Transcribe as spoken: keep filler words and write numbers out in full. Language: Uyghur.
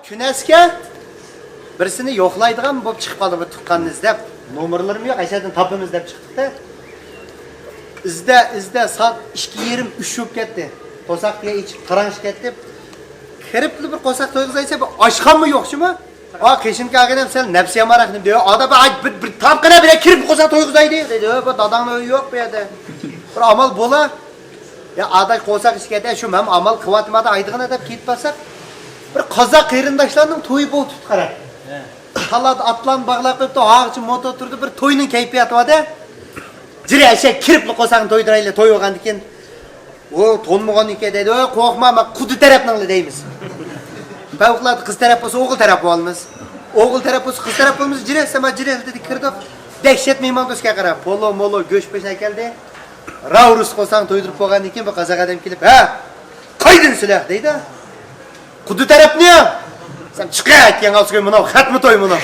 كۈنەسكە بىرسىنى يوقلايدىغان بولۇپ چىقىپ قالدى، بىر تۇغقاننى ئىزدەپ. نومۇرلىرىمۇ يوق، ئەشەدىن تاپىمىز دەپ چىقتۇق-دە. ئىزدە، ئىزدە، سائەت ئىككى يېرىم، ئۈچ بولۇپ كەتتى. قورساق دېگەن ئېچىپ، قاراڭغۇ كەتتى. كىرىپلا بىر قورساق تويغۇزايسەن، بىر ئاشخانىمۇ يوق شۇمۇ؟ ئا، قېشىمدىكى ئاغىنەم سەل نەپسىيە ماراقنى دەيدۇ. ئادا بىر، بىر، بىر تامقىنا بىلەن كىرىپ قورساق تويغۇزايلى دەيدۇ. بۇ داداڭنىڭ ئۆيى يوق بۇ يەردە. بىر ئامال بولا. يا ئاداش قورساق ئىچكەندە شۇ مەن ئامال قىلىۋاتىمەن ئايدىغىنە دەپ كېتىپ بارساق، بىر قازاق قېرىنداشلارنىڭ تويى بولۇپ تۇرۇپتۇ، قارا. تاللادا ئاتلارنى باغلاپ قويۇپتۇ، ھاغىچە موتور تۇرىدۇ، بىر توينىڭ كەيپىياتى بار-دە. جىرى ئەشەك كىرىپلا قورساقنى تويدۇرايلى، توي بولغاندىن كېيىن. ئۇ تونمىغان ئىكەن دەيدۇ، ئۆي قورقما، مەن قۇدۇ تەرەپنىڭلا دەيمىز. پەۋقۇلئاددە قىز تەرەپ بولسا ئوغۇل تەرەپ بولالمىز. ئوغۇل تەرەپ بولسا قىز تەرەپ بولىمىز، جىرى سەما جىرى دېدى كىردۇق. دەھشەت مېھماندوستكە قارا، پولو، مولو، گۆش پۆشەك كەلدى. راۋرۇس قورساقنى تويدۇرۇپ بولغاندىن كېيىن بىر قازاق ئادەم كېلىپ، ھە، قايدىن سىلەر دەيدۇ. قۇدۇ تەرەپنى. سەن چىقە ئەتكەن قالسىكى مۇناۋ خەتمە توي مۇناۋ.